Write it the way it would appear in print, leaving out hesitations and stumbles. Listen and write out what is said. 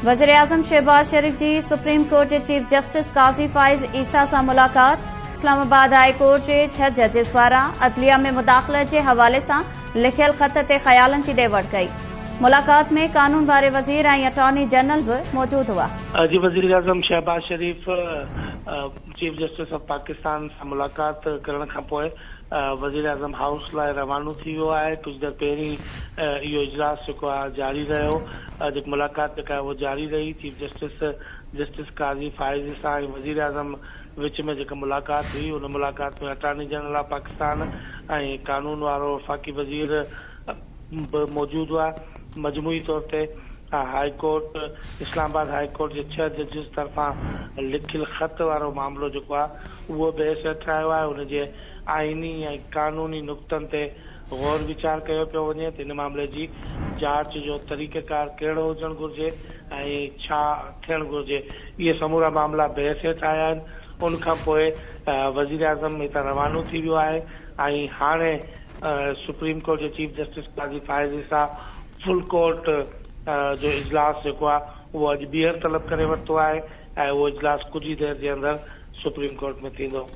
وزيراعظم شهباز شريف جي supreme court جي چيف جسٽس قاضي فائز عيسيٰ سان ملاقات، اسلام آباد هاء ڪورٽ جي ڇهه ججز پاران عدليه ۾ مداخلت جي حوالي سان لکيل خط تي خيالن جي ڏي وٺ ڪئي. ملاقات ۾ قانون واري وزير ۽ اٽارني جنرل به موجود هئا. اڄ وزيراعظم Shehbaz Sharif chief justice of Pakistan سان ملاقات ڪرڻ کانپوء وزيراعظم هائوس لاء روانو ٿي ويو آهي، ڪجهه دير پهرين اهو اجلاس جيڪو آهي جاري رهيو، جيڪي ملاقات جيڪا آهي اها جاري رهي، chief justice justice Qazi Faez Isa ۽ وزيراعظم وچ ۾ جيڪا ملاقات هئي ان ملاقات ۾ اٽارني جنرل آف پاڪستان ۽ قانون وارو وفاقي وزير به موجود هئا، مجموعي طور تي high court Islamabad high court جي ڇهه ججز طرفان لکيل خط وارو معاملو جيڪو آهي اهو بحث هيٺ آيو آهي، ان جي آئيني ۽ قانوني نقطن تي غور ويچار ڪيو پيو وڃي ته ان معاملي جي جاچ جو طريقيڪار ڪهڙو هجڻ گهرجي ۽ ڇا ٿيڻ گهرجي، اهي سمورا معاملا بحث هيٺ آيا آهن، ان کانپوء وزيراعظم هتان روانو ٿي ويو آهي ۽ هاڻي سپريم ڪورٽ جي chief justice Qazi Faez Isa full court جو اجلاس جيڪو آهي اهو اڄ ٻيهر طلب ڪري ورتو آهي ۽ اهو اجلاس ڪجهه ئي دير جي اندر سپريم ڪورٽ ۾ ٿيندو.